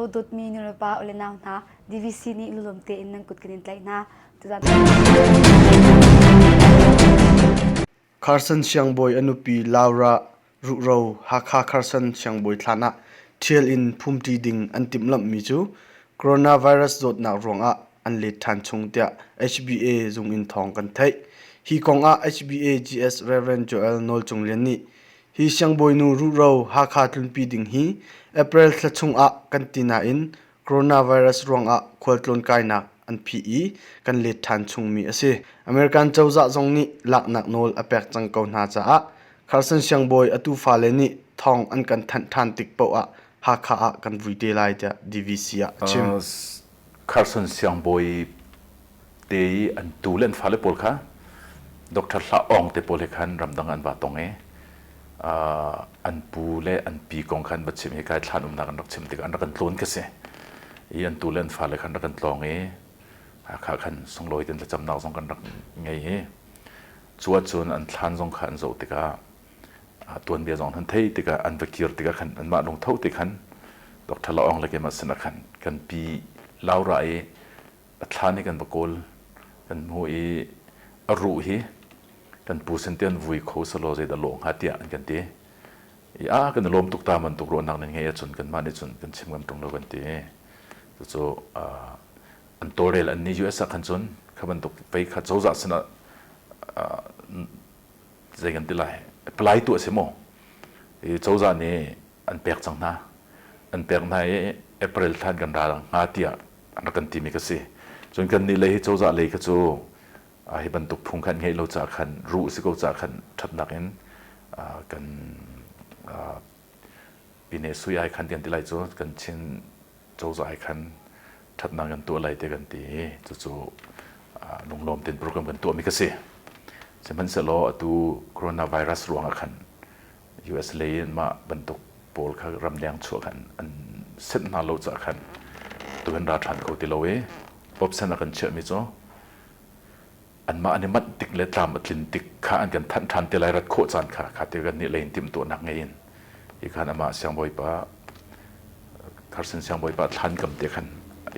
Dawtmi nulepa ule nau hna, DVC nih lulawm tein nan kut kan in tlaih hna. Tuzan Carson siangbawi a nupi Laura Ruhro Hakha Carson siangbawi thlan ah ṭhial in phumṭi ding an timhlamhmi cu coronavirus zawtnak ruangah an let ṭhan chung tiah HBA zung in thawng kan theih. Hi kong ah HBA GS Rev. Joel Nawl Cung Lian nih Hi siangbawinu ruhro Hakha tlunpi ding hi April thla chungah kan ti nain coronavirus ruangah khualtlawn kainak an phih i kan let ṭhan chungmi a si. American cozah zong nih laknak nawl a pek cang ko hna caah Carson siangbawi a tuufale nih thawng an kan thanh ṭhan tik paoh ah Hakha ah kan vui te lai tiah DVC ah a chim. Carson siangbawi te i an tu le an fale pawl kha Dr. Hla Aung te pawl he khan ramdang an va tong i an pu le an pi kong khan va chim hi kai thlan umnak an rak chim tikah an rak kan tlawn ka si i an tu le an fale khan rak kan tlawng i kha khan sunglawi ten thlacamnak zong kan rak ngei i cu ahcun an thlan zong kha an zoh tikah tuanbia zong an thei tikah an va kir tikah khan anmah lungtho te khan Dr. La Aung le keimah sinah khan kan pi Laura i a thlan hi kan va kawl kan hmu i a ruh hi kan pu sin te an vui kho selaw zeidah lawh hnga tiah an kan ti i a kan i lawm tuk ta bantuk ruahnak nan ngei ahcun kanmah nih cun kan chim ngam ṭung lo kan ti cucu an tawlrel an nih US ah khan cun kha bantuk vei kha cozah sinah zei kan ti lai apply tu a si maw i cozah nih an pek cang hna an pek hna i April thlan kan ra hnga tiah an rak kan timi ka si cun kan nih lei hi cozah lei kha cu hi bantuk phung khan ngeih lo caah khan ruh si ko caah khan ṭhatnak in kan pine sui ai khan tian ti lai cu kan Chin cozah ai khan ṭhatnak kan tuah lai te kan ti i cucu lunglawm ten program kan tuahmi ka si sihmanhsehlaw atu coronavirus ruangah khan US lei in mah bantuk pawl kha ramleng chuah khan an senh hna lo caah khan tu kan ra ṭhan kho ti lo i option a kan chiahmi cu anmah an i manh tik le tlam a tlin tik kha an kan thanh ṭhan te lai rat khawh caan kha kha te kan nih lei in timhtuahnak ngei in hi khan amah siangbawipa Carson siangbawipa thlan kam te khan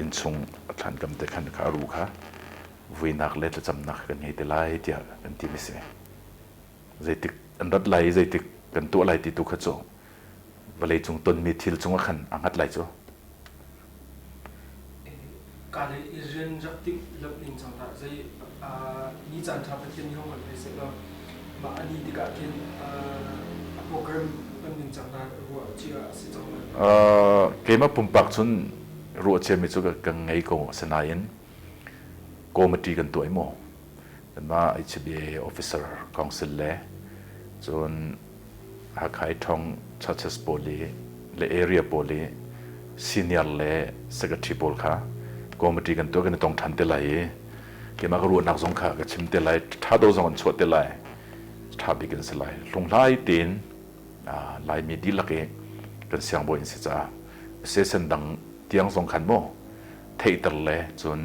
innchung thlan kam te khan kha a ru kha vuinak le thlacamnak kan ngei te lai tiah kan ti mi si. Zeitik an rat lai i zeitik kan tuah lai ti tu kha cu vawleicung tonmi thil cungah khan aa hngat lai cu. Ka le i rian rak timh lamh ning cang dah zei ni caan ṭha Pathian nih hong kan pe seh law mah a ni tikah khin a program hman ning cang dah ruah cia a si cang lai. Keimah pumpak cun ruah ciami cu ka ngei ko asinain committee kan tuah i maw Kanmah HBA officer council le cun Hakha i ṭhawng churches pawl i le area pawl i senior le secretary pawl kha committee kan tuah kan i tong ṭhan te lai i keimah ka ruahnak zong kha ka chim te lai ṭha do zong an chuah te lai ṭha bik an si lai hlunghlai tein Laimi dihlak i kan siangbawi an si caah session dang tiang zong khan maw theihter le cun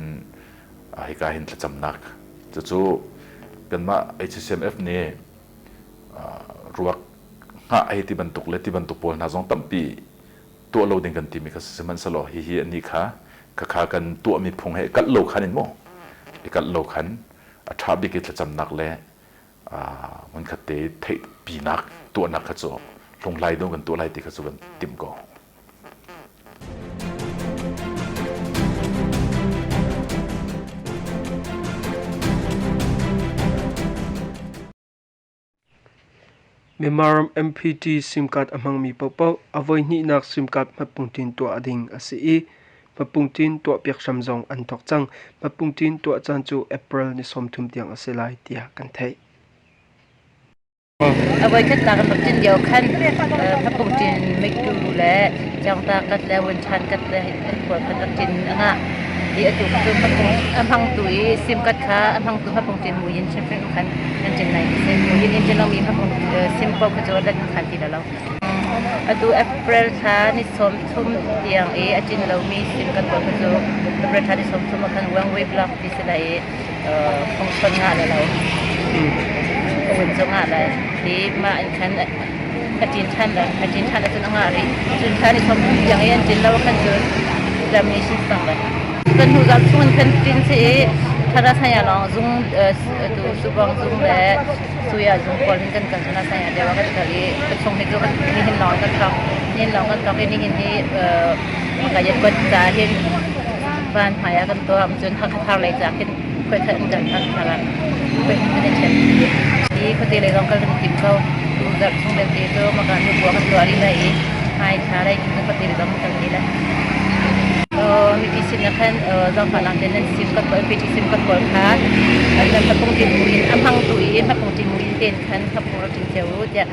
hika hin thlacamnak cucu kanmah HCMF nih ruak hngah hei ti bantuk le ti bantuk pawl hna zong tampi tuah lo ding kan timi kha sihmanhsehlaw hihi anih kha khakha kan tuahmi phung he kalh lo khan in maw i kalh lo khan a ṭha bik i thlacamnak le hmunkhat te theihpinak tuahnak kha cu hlunghlai dong kan tuah lai ti kha cu kan timh ko. Myanmar ram MPT SIM card a hmangmi paohpaoh a voihnihnak SIM card hmatpungṭin tuah ding a si i hmatpungṭin tuahpiak hram zong an thawk cang. Hmatpungṭin tuah caan cu April ni 30 tiang a si lai tiah kan theih. A voikhatnak kan rak ṭin lio khan Phapungṭin Meitu le Ciangta kat le Vunchan kat le pawl khan rak ṭin a ngah. I atu cu Phapung a hmangtu i sim kat kha a hmangtu Phapungṭin muyin hrimhrim khan kan ṭin lai ti si. Muyin in ṭin lomi Phapung sim paoh kha cu a let khan ti lo. Atu April thla ni 30 tiang i a ṭin lomi sim kat pawl kha cu April thla ni 30 ah khan one week block ti si lai i phungchon ngah le lo a cu ngah lai i mah in khan a ṭin ṭhan le a ṭin ṭhan ahcun a ngah rih cun thla ni thong tiang i an ṭin lo khan cun Examination sang le. Kan hnu zam chung in kan tin si i thara saya long zung tu subong zung le suya zung pawl hin kan kal thana saya dewa kan kal i ka chung hi cu kan nihin lawng kan thok nihin lawng kan thok i nihin hi ka yet kot ca hin van hmai ah kan tuah cun Hakha lei ca khin khuai khat in kan kan thara khuai kan i ṭhen i khuate lei zong kal kan tim ko. Tu zarh chung belte cu maka nu bua kan tuah rih lai i hmai thla lei khin khuate lei zong kan kal te lai. Mipi sin ah khan zaangfahnak te nan sim kan kawl PT sim kan kawl kha nan hmapung tin mu in a hmang tu i hmapung tin mu in ten khan hmapung rak tin cio u tiah.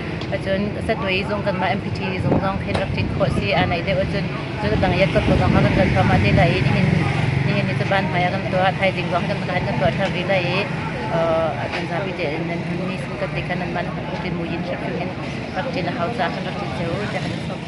Cun satui zung kanmah MPT zung zong khin rak tin khawh si a naih deuh ahcun. Cun dang yat ka zong kan kan thluahmah te lai i nihin nihin ni cu ban hmai ah kan tuah thaizing zong kan kan kan tuah thar rih lai i kan zapi te nan hun mi sin kan te khan nan man tin mu yin hrim hin rak tin a hau ca kan rak tin cio tiah kan sawm.